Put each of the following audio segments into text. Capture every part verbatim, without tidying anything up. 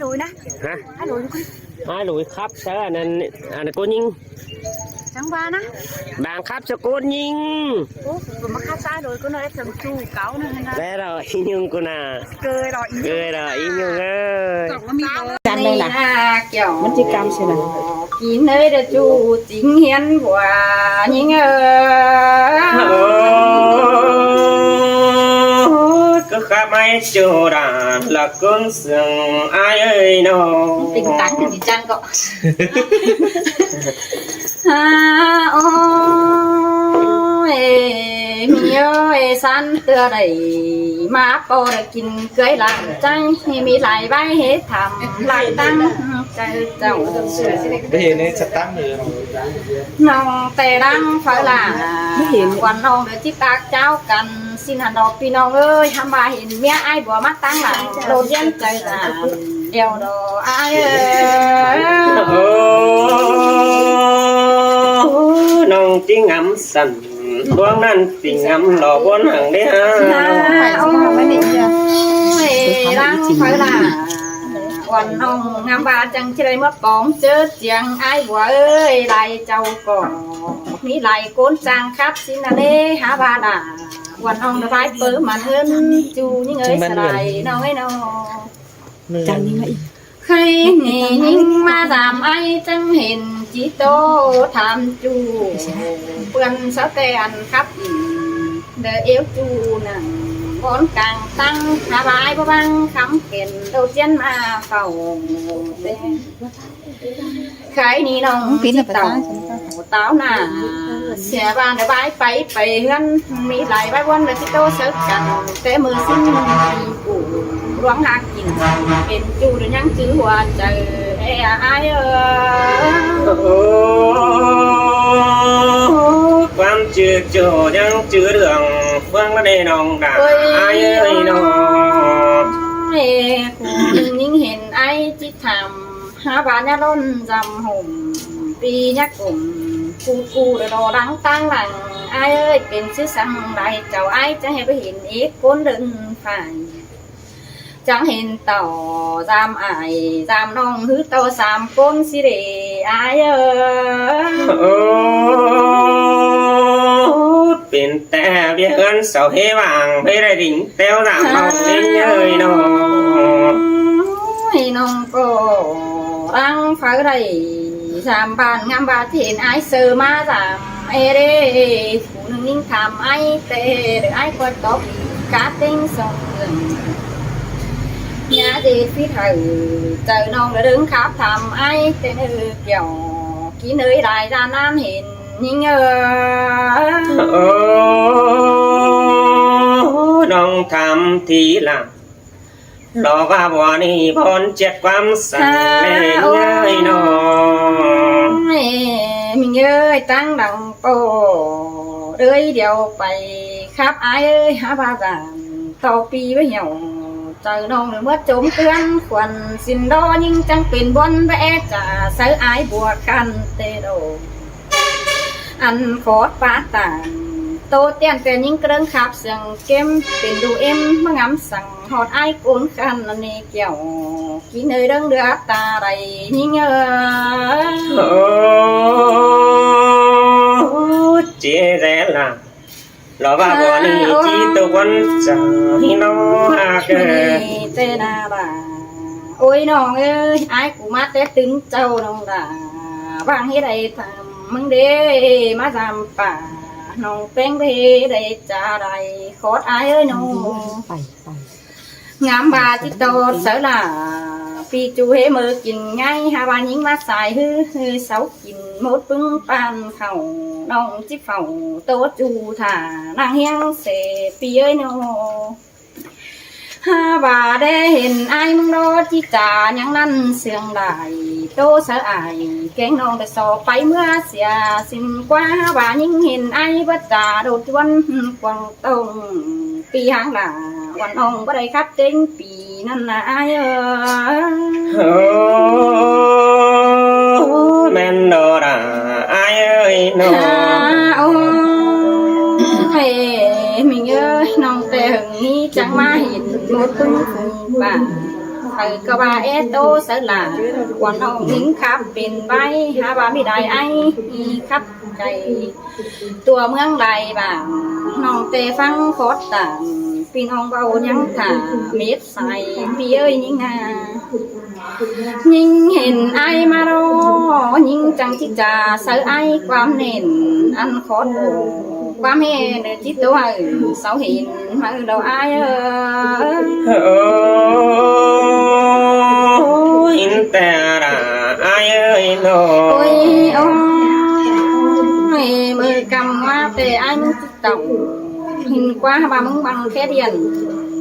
Lối nả. Hả? Ai lối. Ai lối khắp sa ăn ăn ăn ꞌcốn ꞌnhính. Chắng ꞌva nả. Bang khắp sa ꞌcốn ꞌnhính. Ô, ꞌcọ ꞌmá khắp sa ai lối ꞌcốn nả chắng ꞌchu cáo nả nả. Đé ꞌló ꞌi ꞌnhính ꞌcốn nả. Cơi ꞌló ꞌi ꞌnhính. Cơi ꞌló ꞌi ꞌnhính ơi. Chắng ꞌnhính nả. ꞌMắn ꞌchí ꞌcắm sia nả. Kin ơi đa ꞌchu chính hiến ꞌva ꞌnhính ơi. Ơ, ꞌcọ khắp ai ꞌchu đa ꞌlạ ꞌcốn sương ai ơi ꞌnọ. Tỉnh táo thì chăng ꞌcọ. Hả, ôi, ꞌmí ơi, săn ꞌtưa đảy ꞌmá ꞌpo đa kin cơi lăng chăng, ꞌmí lai ꞌvái hế tham lai tăng. Chau chau. Báu hên ꞌnị sắp tăng ꞌnị. ꞌNọng ꞌtẹ đang phaư lả. Báu hên. Quan ꞌnọng đa ꞌchí ꞌtặc chảu căn. Xin hẳn đọc ꞌpi ꞌnọng ơi, hăm ꞌva hên ꞌmía ai bua ꞌmá tăng lả. Đô ꞌdiến chảy lả. Đeo đô ai ơi. Ơ, ꞌnọng ꞌchí ngắm săn. Buông ꞌnặn ꞌchí ngắm lỏ buôn hăng đé hả. Hả, ôi, đang phaư lả. Quan ꞌnọng ngắm ꞌva chắng ꞌchí đảy ꞌmá pong ꞌchớ chiang ai bua ơi, lai chau ꞌcọ. ꞌMí lai ꞌcốn chang khắp ꞌsịn nả ꞌlế hả ꞌva lả. Quan ꞌnọng đa ꞌvái pơ mẳn ꞌhướn ꞌchu ꞌnhính ơi sa lai ꞌnọng ơi ꞌnọ. Chắng ꞌnhính ơi. Khay ꞌnị ꞌnhính ꞌmá dam ai chắng hên ꞌchí ꞌtố tham ꞌchu. ꞌPươn sáu ꞌtẹ ăn khắp đa ꞌiêu ꞌchu nẳng ꞌcốn cang tăng hả ꞌva ai báu bang khắm khen đô ꞌdiến ꞌmá phảu. Khay ꞌnị ꞌnọng ꞌchí tảu táo nả. Sia ꞌva đa ꞌvái pay pay ꞌhướn ꞌmí lai ꞌvái ꞌvốn đa ꞌchí ꞌtố sáư căn. Té ꞌmự ꞌsịn ꞌcọ ꞌluống ꞌhặc kin pên ꞌchu đa ꞌnhắng chứ hua chaư ê ai ơi. Quan ꞌchư ꞌchu ꞌnhắng chứ đường phương đa ꞌnọng đa ai ơi ꞌnọ. Ê, ꞌcốn ꞌnhính hên ai ꞌchí tham hả ꞌva nhá ꞌlốn dăm hôm ꞌpi nhá côm cu cu đa đo đăng tăng lăng ai ơi pên ꞌsứ săng lai chảu ai chắng hên báu hên ế ꞌcốn đơn phải. Chắng hên tảu dăm ai dăm ꞌnọng ꞌhứ ꞌtố sam ꞌcốn ꞌsứ đê ai ơi. Ơ, pên té ꞌviạk ꞌhướn sau hế vang ꞌviạk đảy đinh téo dăm ꞌnọng ꞌnị ơi ꞌnọ. Ê ꞌnọng ꞌcọ đang phaư đảy dăm bản ngắm ꞌva ꞌchí hên ai saư ꞌmá dăm ê đê. Phủ ꞌnưng ꞌnhính tham ai té đa ai ꞌcọ tóp cá ꞌtếng song ương. Nhá dê phít hảư chaư ꞌnọng đa đớng khắp tham ai té ꞌnị kiẻo. Kin ơi lai da ꞌnán hên ꞌnhính ơi. Ơ, ꞌnọng tham thi lăng. Lỏ ꞌva bua ꞌnị bón chết quám săn ꞌlế ꞌnhính ơi ꞌnọ. Ôi, ꞌmí ơi, tăng đăng ꞌpo đới điêu pay khắp ai ơi hả ꞌva dăm tau ꞌpi ꞌvớ hiẻo. Chaư ꞌnọng đa ꞌmứa chôm ꞌtươn khuôn ꞌsịn đo ꞌnhính chắng pên bón ꞌvớ é chả sáư ai bua căn té đô. Ăn khót ꞌva tản tô ꞌtian ꞌtẹ ꞌnhính ꞌcọ đớng khắp siêng kém pên đu êm ꞌmá ngắm săng ꞌhọt ai ꞌcốn căn ăn ꞌnị kiẻo. Kin ơi đớng đưa ta đảy ꞌnhính ơi. Ơ, ꞌchí đé lăng. Lỏ ꞌva bua ꞌnị ꞌchí tô ꞌcốn chaư ꞌnị ꞌnọ hả kơ. Té nả ꞌva. Ôi ꞌnọng ơi, ai ꞌcọ ꞌmá té tứn chaư ꞌnọng đa. Vang hế đảy tham ꞌmứng đê ꞌmá dăm pả. ꞌNọng ꞌpéng báu hế đảy chả đảy khót ai ơi ꞌnọng. Ngắm ꞌva ꞌchí tóp sáư lả ꞌpi ꞌchu hế ꞌmự kin ngay hả ꞌva ꞌnhính ꞌmá sai ꞌhứ ꞌhứ sau kin mốt ꞌpứng ꞌpan khảu ꞌnọng ꞌchí phảu tô ꞌchu thả năng hiêng sẻ ꞌpi ơi ꞌnọ. Hả ꞌva đé hên ai ꞌmứng đô ꞌchí chả ꞌnhắng ꞌnặn sương lai tô sáư ai kéng ꞌnọng đa so pay ꞌmứa sia ꞌsịn ꞌquá hả ꞌva ꞌnhính hên ai báu chả đô ꞌtuôn quăng tông ꞌpi háng lả ꞌquan ꞌnọng báu đảy khắp ꞌtếng ꞌpi ꞌnặn nả ai ơi. Ơ, ꞌmen đô đa ai ơi ꞌnọ. Hả, ôi, ꞌmí ơi, ꞌnọng ꞌtẹ hưng ꞌnị chắng ꞌmá hên mốt ꞌpứng phung pả. Phaư ꞌcọ ꞌva é ꞌtố sáư lả, ꞌquám ꞌnọng ꞌnhính khắp pên ꞌvạy, hák ꞌva ꞌmí đai ải, khắp cai ꞌtưa ꞌmướng lai bảng, ꞌnọng té ꞌphắng khót tảng, ꞌpi ꞌnọng báu ꞌnhắng thả, mết sai, ꞌpi ơi ꞌnhính a. ꞌNhính hên ải ꞌmá ꞌlo, ꞌnhính chắng ꞌchí ꞌchạ sáư ải ꞌquám nên, ăn khót ổ, ꞌquám hên ꞌchí ꞌtố hảư, sau hên ꞌmá ꞌlo ải ơi. Ôi, ꞌnhính té đa, ải ơi ꞌnọ. Ôi, ôi, ꞌmự ꞌcắm ꞌmá té ải ꞌmứng ꞌchí tỏng. Hên ꞌquá ꞌva ꞌmứng băng khé điện.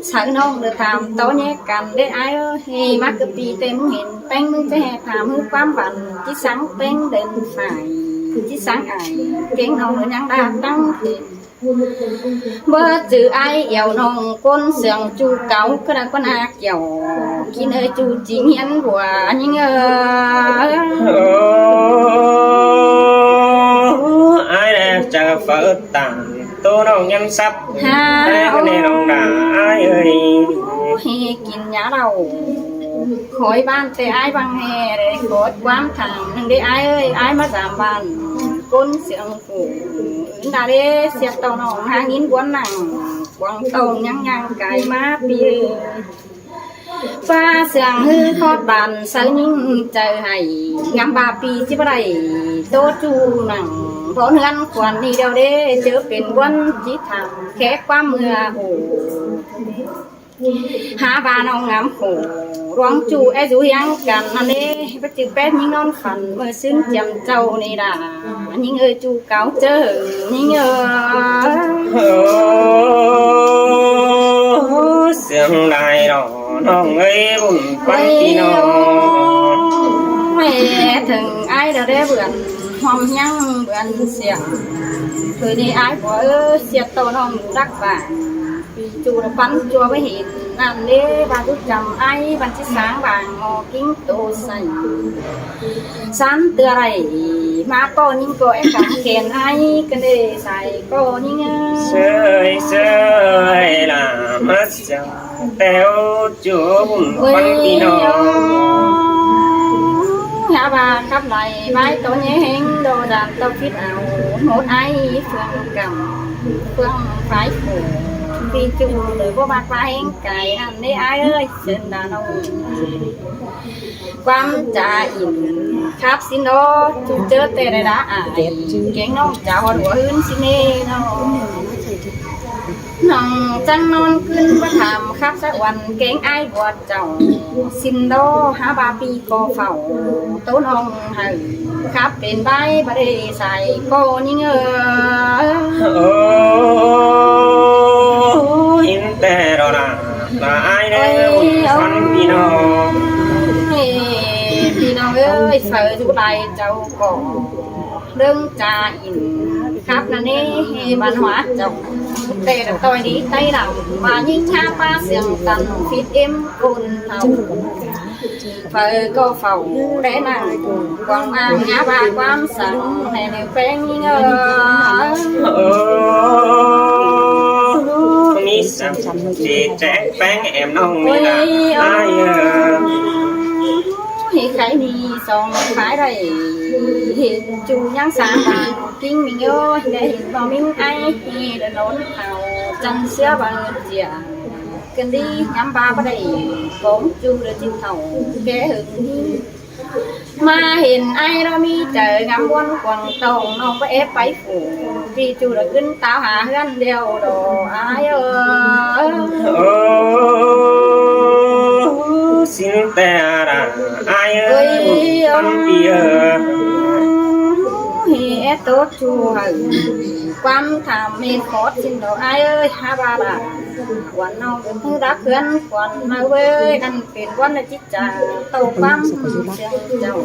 Sáư ꞌnọng đảy tham ꞌtố ꞌnhé căn đé ải ơi. Hê ꞌmá ꞌcọ ꞌpi té ꞌmứng hên ꞌpéng ꞌmứng ꞌchí hê tham ꞌhứ ꞌquám băn. ꞌChí sáng ꞌpéng đen phải. ꞌChí sáng ải. Kéng ꞌnọng ꞌnhắng đa tẳng hên. Báu ꞌchư ải ẻo ꞌnọng ꞌcốn siêng ꞌchu cáu ꞌcọ đa ꞌcốn a kiẻo. ꞌKhí ꞌnớ ꞌchu chính hiến bua ꞌnhính ơi. Ôi, ải đảy chaư phaư tẳng, ꞌtố ꞌnọng ꞌnhắng sắp. Ha, té ꞌcọ ꞌnị ꞌnọng đa, ải ơi. Hê kin nhá đau. Khói ꞌván té ải băng hê, đảy khót ꞌquám tham ꞌnưng đé ải ơi, ải ꞌmá dám băn. ꞌCốn siêng phủ, ứn đa đé, sia ꞌtô ꞌnọng hák ꞌnghín ꞌguốn nẳng, quảng tông ꞌnhắng ꞌnhắng cai ꞌmá ꞌpi ơi. ꞌPa siêng ꞌhứ khót băn sáư ꞌnhính chaư hảy, ngắm ꞌva ꞌpi ꞌchí báu đảy, ꞌtố ꞌchu nẳng, báu ꞌhướn khuôn ꞌnị điêu đé, ꞌchớ pên ꞌguốn ꞌchí tham, khé ꞌquám ꞌmưa ổ. Hák ꞌva ꞌnọng ngắm khổ, ꞌluống ꞌchu é dú hiếng căn ꞌnặn đé, báu ꞌchư pét ꞌnhính ꞌnón phăn, ꞌmự ꞌsướng chiêm chảu ꞌnị đa, ꞌnhính ơi ꞌchu cáu ꞌchớ hảư, ꞌnhính ơi. Ơ, siêng lai ꞌnọ, ꞌnọng ơi, bun ꞌpắn ꞌpi ꞌnọng. Ôi, ôi, thửng ải đa đé bươn, ꞌhuôm ꞌhiếng bươn siêng. Thôi ꞌnị ải bua ơi, sia ꞌtô ꞌnọng đắc bảng. ꞌPi ꞌchu đa ꞌpắn ꞌchua báu hên, ꞌnặn đé ꞌva dú chăm ải, băn ꞌchí sáng bảng, ꞌmo ꞌkính tô sảy. Sán ꞌtưa đảy, ꞌmá ꞌcọ ꞌnhính ꞌcọ é cắm khen ải, căn đé sai ꞌcọ ꞌnhính ơi. Sơi, sơi, lả ꞌmá siêng, téo ꞌchu bun ꞌpắn ꞌpi ꞌnọng. Ôi, hák ꞌva khắp lai, ꞌvạy ꞌtố ꞌnhé ꞌhéng, đo đàn ꞌtố phít au, mốt ải, phương cắm, phương phái phủ, ꞌpi ꞌchu đảy báu ꞌmặc ꞌva ꞌhéng cai, ꞌnặn đé ải ơi, sên đa ꞌnọng. ꞌQuám chả ỉn khắp ꞌsịn ꞌnớ, ꞌchu ꞌchớ té đảy đa ải, kéng ꞌnọng chả ꞌhọt ꞌhướn ꞌsịn ꞌnớ ꞌnọng. ꞌNọng chắng ꞌnón ꞌcứn báu tham khắp sa uôn, kéng ải bua chảu ꞌsịn ꞌnớ, hák ꞌva ꞌpi ꞌcọ phảu, ꞌtố ꞌnọng hảư, khắp pên ꞌvạy báu đảy sai ꞌcọ ꞌnhính ơi. Ơ, ꞌnhính té đa đa. Ôi, ôi, ôi, ꞌpi ꞌnọng ơi, phaư dú lai chảu ꞌcọ. ꞌLớng chả ỉn khắp ꞌnặn ꞌnị, văn hóa chảu. Té đa ꞌtoi đi ꞌTáy Đăm, ꞌva ꞌnhính hák ꞌpá siêng căn, phít ꞌếm ꞌcốn thảu. Phaư ꞌcọ phảu đé nẳng, quảng mang hák ꞌva ꞌquám săng, ꞌnị ꞌnị ꞌpéng ꞌnhính ơi. Ơ, ꞌmí săng ꞌchí chén ꞌpéng ẻm ꞌnọng ꞌnị đa. Ôi, ôi. Ải ơi. Hê khay ꞌnị song phái đảy, hên ꞌchu ꞌnhắng sáng bảng, ꞌkính ꞌmính ơi, đảy hên ꞌpo ꞌmính ải, hê đa ꞌnón thảu, chăn sia bảng chia. Căn đi ngắm ꞌva báu đảy, cống ꞌchu đa ꞌchí thảu, ké hưng ꞌnị. ꞌMá hên ải ꞌnọ ꞌmí chaư ngắm ꞌmuôn quảng tông ꞌnọng báu é pay phủ, ꞌpi ꞌchu đa ꞌcứn táo hả ꞌhướn điêu đo ải ơi. Ơ, ꞌsịn té đa ải ơi, ôi, bun ꞌpắn ꞌpi ơi. Hê é ꞌtố ꞌchu hảư, ꞌquám tham mên khót ꞌsịn đo ải ơi, hák ꞌva đa. Quán ꞌnọng ꞌcứn đa ꞌhướn, quán ꞌmá ơi, ăn pên ꞌquán đa ꞌchí chả ꞌtố ꞌquám siêng chảu.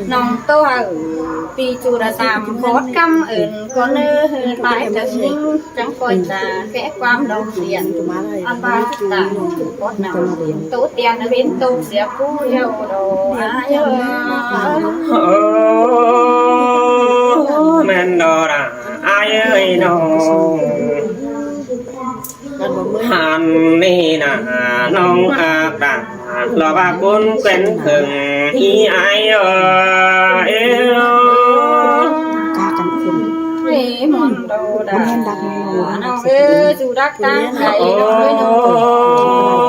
ꞌNọng ꞌtố hảư, ꞌpi ꞌchu đa tam khót ꞌcắm ơn ꞌcốn ơi, ꞌlái tơm ꞌnhính chắng ꞌcoi chả, ké ꞌquám đon phiên. Ăn ꞌva ꞌchí chả khót ꞌnặn, ꞌtố tiên ꞌna bến ꞌtố sia ꞌcú điêu đo ải ơi. Ơ, ꞌmen đo đa ải ơi ꞌnọ. Hẳn ꞌnị ꞌna ꞌnọng ꞌhặc đa, lo ꞌva ꞌcốn quen hưng ꞌí ải ơi. Ê, mòn đầu đà.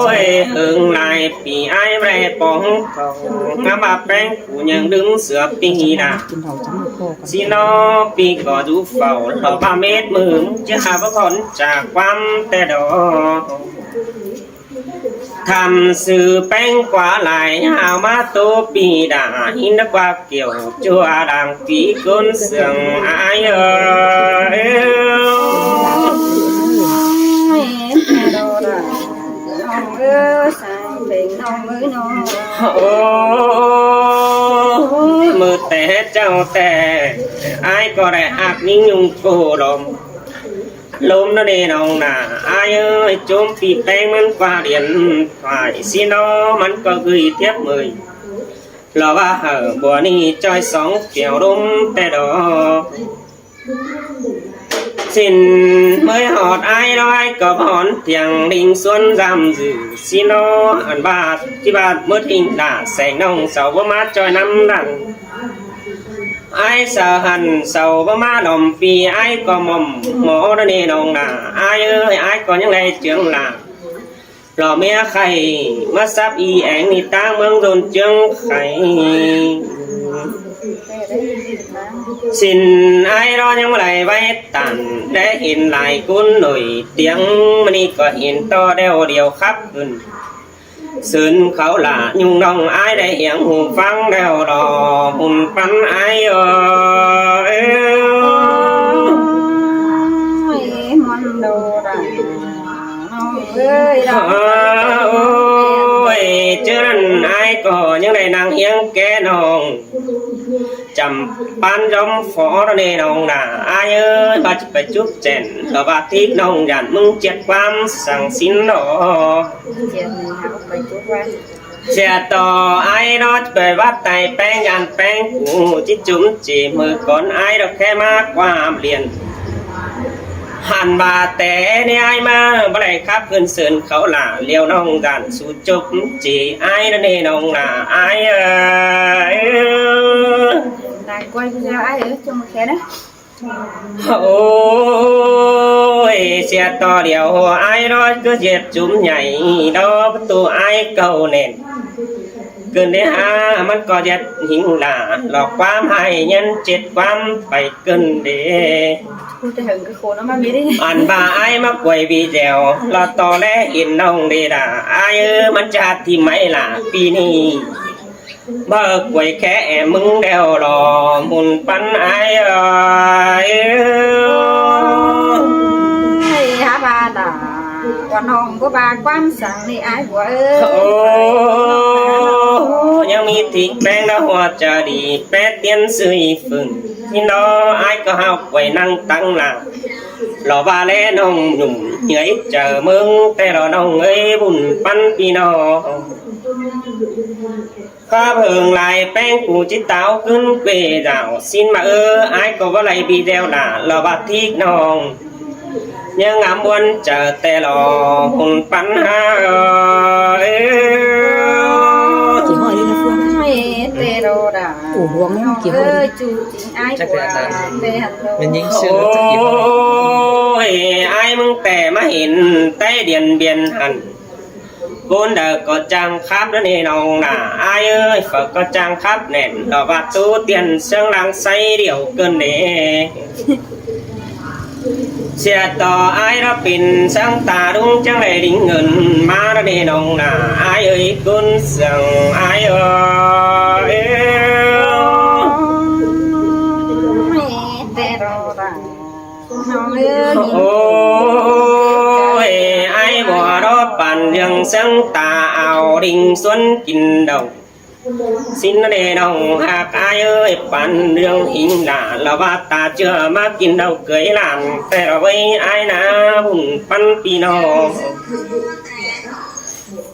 Ôi, hưng lai pi ải bre pong, ngắm ꞌva ꞌpéng cu ꞌnhắng đưm sửa pi đa. ꞌSịn ꞌnọ pi ꞌcọ dú phảu lo ꞌva mết ꞌmự ꞌchí ha báu hón chả ꞌquám ꞌtẹ đó. Tham sư ꞌpéng ꞌquá lai hao ꞌmá tô pi đa, hín đắc ꞌva kiẻo ꞌchua đang pi ꞌcốn sương ải ơi. Ôi, ꞌmự té chảu té, ải ꞌcọ đảy ác ꞌnhính ꞌnung cô lom. Lom ꞌnớ ꞌnị ꞌnọng ꞌna, ải ơi, chốm pi ꞌpéng ꞌmắn ꞌquá điện thoại, ꞌsịn ꞌnọ ꞌmắn ꞌcọ gửi thiếp ꞌmới. Lo ꞌva hảư bua ꞌnị ꞌchoi song phiếu lom ꞌtẹ đó. Sên ꞌmới ꞌhọt ải ꞌnọ, ải ꞌcọ báu hón thiêng đinh suôn dăm dư, ꞌsịn ꞌnọ ăn ꞌva ꞌchí ꞌva mớt ꞌhịnh đa seng ꞌnọng sau báu ꞌmá ꞌchoi ꞌnắm đăng. Ải sau hẳn sau báu ꞌmá lom pi, ải ꞌcọ mỏm ꞌmo ꞌnớ ꞌnị ꞌnọng ꞌna, ải ơi, ải ꞌcọ ꞌnhắng đảy ꞌchương lả. Lo ꞌmía khay ꞌmá sắp ꞌi eng ꞌnị ꞌtáng ꞌmướng ꞌdôn ꞌchương khay. Sên ải ꞌnọ ꞌnhắng ꞌva đảy ꞌvạy tản, đảy hên lai ꞌcốn nổi tiếng, ꞌmá ꞌnị ꞌcọ hên ꞌto đeo điêu khắp ꞌcứn. Sưn khảu lả ꞌnhung ꞌnọng ải đảy hiếng ꞌhụ ꞌphắng đeo lo ꞌhụn pắn ải ơi. Ôi, mòn đầu đà. Ôi, ꞌchớ ꞌnặn ải ꞌcọ ꞌnhắng đảy ꞌnăng hiếng ké ꞌnọng chăm ꞌpán ꞌdóm phó đó ꞌnị ꞌnọng ꞌna. Ải ơi, ꞌva ꞌchí pay chúp chẻn, lo ꞌva thík ꞌnọng dản ꞌmứng ꞌchiệt ꞌquám săng ꞌsịn ꞌnọ. Siết tó ải ꞌnọ ꞌchí pay bắt tai ꞌpéng dản ꞌpéng cu ꞌchí chốm ꞌchí ꞌmự cón ải ꞌnọ khék ꞌmá ꞌquám điện. Hẳn ꞌva té ꞌnị ải ꞌmá báu đảy khắp ꞌcứn sưn khảu lả, ꞌliêu ꞌnọng dản sú chốm ꞌchí ải ꞌnọ ꞌnị ꞌnọng ꞌna ải ơi. Đang quay video ải ơi, cho một khe nữa. Ôi, siết tó điêu ải ꞌnọ ꞌcứ ꞌdệt chốm nhảy đó, bắt tu ải câu nền. ꞌCứn đế ha, ꞌmắn ꞌcọ ꞌdệt ꞌhịnh lả, lo ꞌquám ải ꞌnhắng chết ꞌquám pay ꞌcứn đế. Ôi, cái hứng cái khổ nó mà mệt đi. Ăn ꞌva ải ꞌmá quay video, lo ꞌto ꞌlé hên ꞌnọng đế đa. Ải ơi, ꞌmắn ꞌchí ꞌhặc ꞌtí ꞌmạy lả, pi ꞌnị báu quay khék ꞌmứng đeo lo ꞌhụn pắn ải ơi. Ôi, hả ba đà. Quán hông báu ba ꞌquám săng ꞌnị ải bua ơi. Ôi, ꞌnhắng ꞌmí thính ꞌpéng ꞌnọ ꞌhua chaư đi, pét tiên sư ꞌphứng. ꞌSịn ꞌnọ ải ꞌcọ hảư quay ꞌnăng tẳng lả. Lo ꞌva ꞌlé ꞌnọng ꞌnhum ꞌnhới chaư ꞌmứng ꞌtẹ lo ꞌnọng ơi, bun pắn ꞌpi ꞌnọng. Khắp hưng lai ꞌpéng cu ꞌchí táo ꞌcứn quê dảo, ꞌsịn ꞌmá ơ, ải ꞌcọ báu đảy video lả, lo ꞌva thík ꞌnọng ꞌnhắng ngắm ꞌmuôn chaư ꞌtẹ lo ꞌhụn pắn ha ơi. Chỉ hỏi đi là Phương. Ôi, ꞌtẹ lo đà. Ủa, Hương, chỉ hỏi đi. Ôi, chú chính ải. Chắc của là ꞌtẹ hẳn lo. Mình nhìn xưa chắc chỉ hỏi. Ôi, ải ꞌmứng ꞌtẹ ꞌmá hên ꞌtếng Điện Biên hẳn. ꞌCốn đaư ꞌcọ chắng khắp ꞌnớ ꞌnị ꞌnọng ꞌna, ải ơi, phở ꞌcọ chắng khắp nẻn, lo ꞌva tu tiên sương lăng say điêu ꞌcứn đế. Siết tó ải ꞌnọ pên sáng ta đúng chắng đảy đinh ꞌngớn ꞌmá ꞌnớ ꞌnị ꞌnọng ꞌna, ải ơi, ꞌcốn sương ải ơi. Ôi, ải bua đó păn ꞌdương sướng ta ao đinh xuân kin đầu. ꞌSịn ꞌnọ đế ꞌnọng ꞌhặc ải ơi, păn ꞌdương ꞌhịnh lả, lo ꞌva ta ꞌchưa ꞌmá kin đầu cưới làm, ꞌtẹ lo ꞌvới ải ꞌna bun pắn ꞌpi ꞌnọng.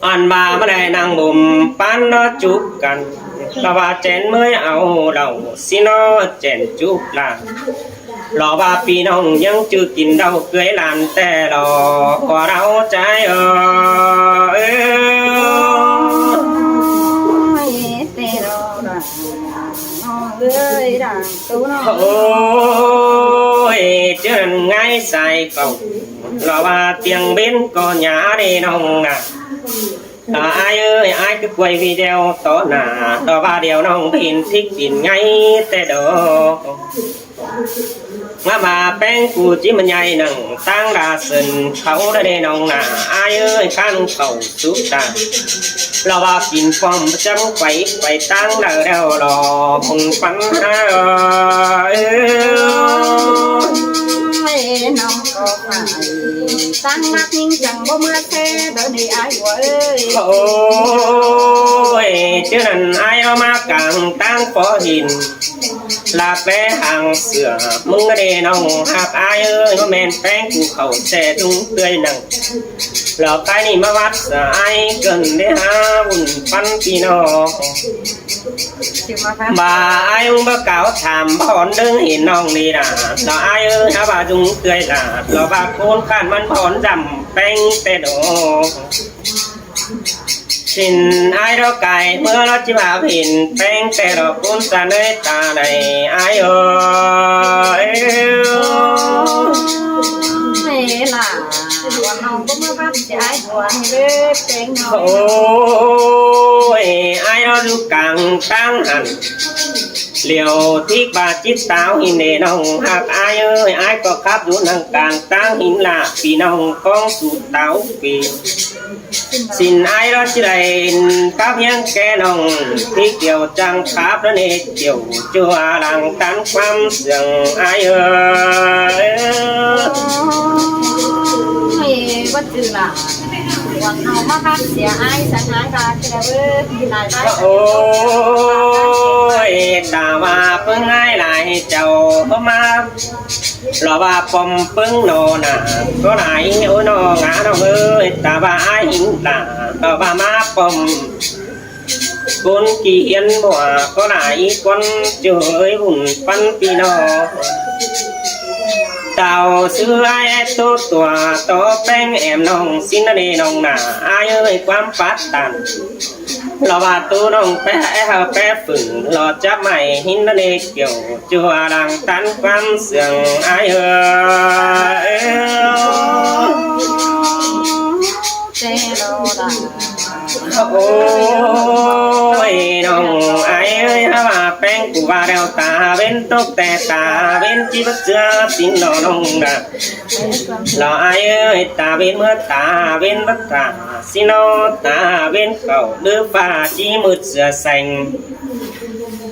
Ăn ꞌva ꞌmá đảy ꞌnăng bum ꞌpắn ꞌnọ chụp căn, ꞌlẹo ꞌva chẻn ꞌmới au lảu ꞌsịn ꞌnọ chẻn chụp lả. ꞌLẹo ꞌva ꞌpi ꞌnọng ꞌnhắng ꞌchư kin đaư ꞌcới ꞌlan ꞌtẹ lo, ꞌhua đaư ꞌchái ơ. Ôi, ꞌtẹ lo đa, ꞌnọng ơi, đang tu ꞌnọng. Ôi, ꞌchớ ꞌnặn ꞌngai sai cảu, ꞌlẹo ꞌva ꞌtiêng bến ꞌcọ nhá đê ꞌnọng nả. Ơ, ải ơi, ải ꞌcứ quay video tó nả, ꞌlẹo ꞌva điêu ꞌnọng pên thík pên ꞌngai ꞌtẹ đô. ꞌMá ꞌva ꞌpéng ꞌcụ ꞌchí ꞌmá ꞌnhại ꞌnăng ꞌtáng đa sưn khảu đa đê ꞌnọng nả, ải ơi, ꞌcắn khảu súp ta. ꞌLẹo ꞌva kin pom chắng pay, pay ꞌtáng đa đeo lo, bun ꞌpắn ha ơ. Ôi, ꞌnọng ꞌcọ phải ꞌtáng ꞌmặc ꞌnhính chắng báu ꞌmưa ꞌtẹ đô đê ải ꞌlẹo ơi. Ôi, ꞌchớ ꞌnặn ải ꞌmá cang ꞌtáng pó hin, ꞌlạ ꞌpé hang sửa ꞌmứng đê ꞌnọng ꞌhặc ải ơi, ꞌmá ꞌmen ꞌpéng ꞌcụ khảu ꞌtẹ đúng tươi ꞌnăng. ꞌLẹo ꞌcái ꞌnị ꞌmá bắt sửa ải cơn đê ha bun ꞌpắn ꞌpi ꞌnọng. ꞌVa ải ꞌmá cáo tham bón đương hin ꞌnọng đi đa, ꞌlẹo ải ơi, ha ꞌva đúng tươi đa, ꞌlẹo ꞌva ꞌcốn ꞌcạn ꞌmắn bón dăm ꞌpéng ꞌtẹ đô. Sin ải ꞌlẹo cai ꞌmưa ꞌlẹo ꞌchí ꞌva pên ꞌpéng ꞌtẹ đô ꞌcốn ta ꞌnới ta đảy ải ơi. Ôi, ải ꞌlẹo ꞌlụk cang ꞌtáng hẳn. ꞌLẹo thík ꞌva chít táo hin đê ꞌnọng ꞌhặc ải ơi, ải ꞌcọ khắp dú ꞌnăng cang ꞌtáng hin lả ꞌpi ꞌnọng cóng sú táo ꞌpi. Sin ải ꞌlẹo ꞌchí đảy khắp ꞌhiếng ké ꞌnọng, thík điêu chắng khắp đa ꞌnê chiêu ꞌchua lăng ꞌtán ꞌquám sương ải ơi. Ôi, bắt chư lả. Quảng ꞌnọng ꞌmá bắt sia ải săn ải ꞌva ꞌchí đảy ơi, đi lai ꞌva. Ôi, ta ꞌva ꞌpứng ải lai chảu ꞌmá ꞌlẹo ꞌva pom ꞌpứng ꞌnọ nả, ꞌcọ lai ôi ꞌnọng ngá ꞌnọng ơi, ta ꞌva ải hin lả, ꞌlẹo ꞌva ꞌmá pom ꞌcốn ꞌki hiến bua, ꞌcọ lai ꞌcốn ꞌchư ơi bun ꞌpắn ꞌpi ꞌnọng. Táo sư ải ét ꞌtố tua tó ꞌpéng ẻm ꞌnọng ꞌsịn đa đê ꞌnọng nả, ải ơi, ꞌquám pát tản. ꞌLẹo ꞌva tu ꞌnọng ꞌpé é hao ꞌpé phửng, ꞌlẹo chắp mai hin đa đê chiêu ꞌchua lăng ꞌtán ꞌquám sương ải ơi. Ôi, ꞌnọng ải ơi, ha ꞌva ꞌpéng ꞌcụ ꞌva đeo ta ꞌvến tốc ꞌtẹ ta ꞌvến ꞌchí bắt ꞌchưa tín lo ꞌnọng nả. Lo ải ơi, ta ꞌvến ꞌmưa ta ꞌvến bắt ta, ꞌsịn ꞌnọ ta ꞌvến khảu đứ ꞌva ꞌchí mứt sửa seng.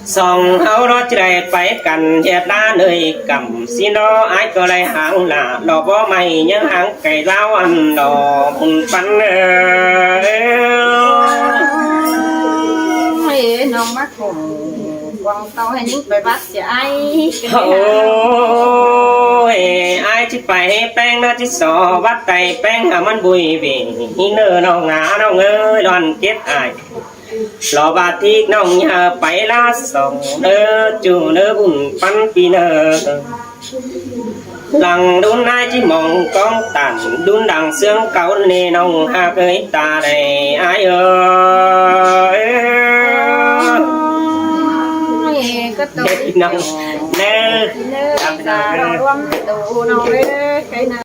Song ꞌháu ꞌlẹo ꞌchí đảy pay căn ꞌhiệt đá ꞌnới căm, ꞌsịn ꞌnọ ải ꞌcọ đảy háng lả, lo báu ꞌmạy ꞌnhắng háng cai dáo ăn lo bun ꞌpắn ơi. Ôi, ꞌnọng ꞌmá khủng quảng tau hảư ꞌnhính pay bắt sia ải. Ôi, ải ꞌchí pay hảư ꞌpéng ꞌnọ ꞌchí so bắt tay ꞌpéng hảư ꞌmắn bui ꞌviạk hin ꞌnớ ꞌnọng ngá ꞌnọng ơi, đoàn kết ải. Lo ꞌva thík ꞌnọng ꞌnhá pay ꞌlạ song ꞌnớ ꞌchu ꞌnớ bun ꞌpắn ꞌpi ꞌnớ. Lăng đun ải ꞌchí mong cóng tản đun đăng ꞌsướng cáu ꞌnê ꞌnọng ꞌhặc ơi ta đảy ải ơi. Ôi, ꞌcọ tô ꞌnọng ꞌnớ. Ôi, ꞌnọng ơi, cái nào